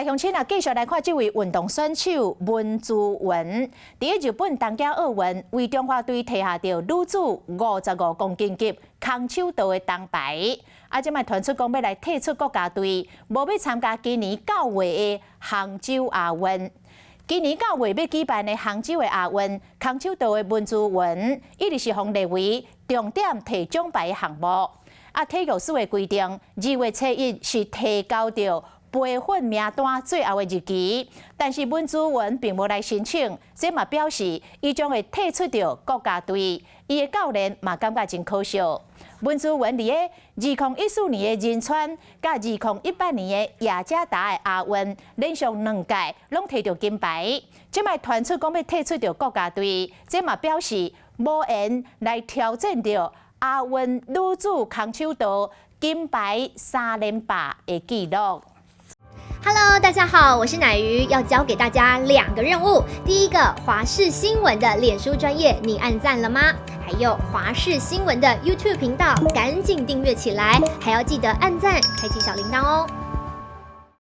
鄉親啊，繼續來看這位運動選手文姿雲，佇日本東京奧運為中華隊提下著女子55公斤級空手道的銅牌。啊，這擺傳出講欲來退出國家隊，無欲參加今年9月的杭州亞運。今年9月欲舉辦的杭州的亞運，空手道的文姿雲一直是予列為重點提獎牌的項目。啊，體育署的規定，2月初1是提交著培訓名單最後的日期，但是文姿雲並無來申請，這嘛表示伊將會退出著國家隊。伊的教練嘛感覺真可惜。文姿雲佇咧2014年的仁川，佮2018年的雅加達的亞運，連續兩屆攏提著金牌。這擺傳出講欲退出著國家隊，這嘛表示無緣來挑戰著亞運女子空手道金牌三連霸的紀錄。 Hello，大家好，我是乃瑜，要交給大家兩個任務。第一個，華視新聞的臉書專頁，你按讚了嗎？還有華視新聞的 YouTube 頻道，趕緊訂閱起來，還要記得按讚，開啟小鈴鐺哦。